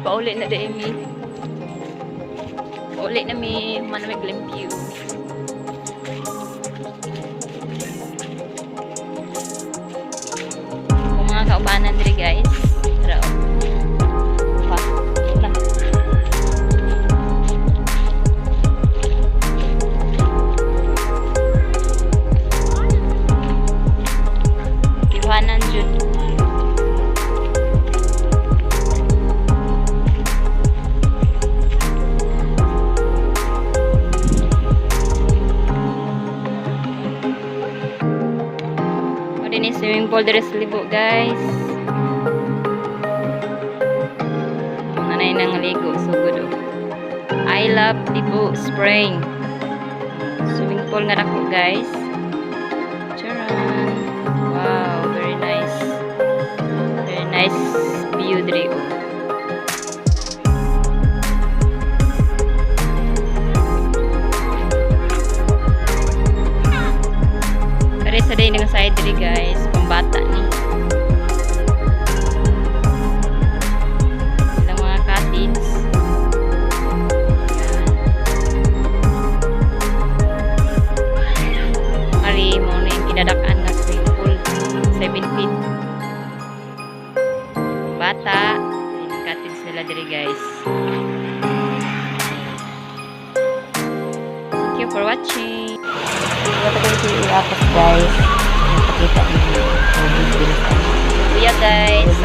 Pauli na diay mi. Pauli na mi, human na mi Glenview. Kung mga kaubanan diri, guys. Tara oh. Pa, na. Iwanan jud. O din ni swimming pool diri sa libo, guys. Ang nanay nang ligo sugod oh. I love Libo Spring. Swimming pool nga dako, guys. Charan. Wow, very nice. Very nice view diri oh. Pero sa day nga side diri, guys, pambata ni. Ilang mga cottage. Yan. Ari mo na yung kinadakaan nga swimming pool. 7 feet. Bata. Yung cottage nila diri, guys. Thank you for watching. Wala ko yung iapos, guys. Napakita ninyo. Tubig diri sa Kuya, guys.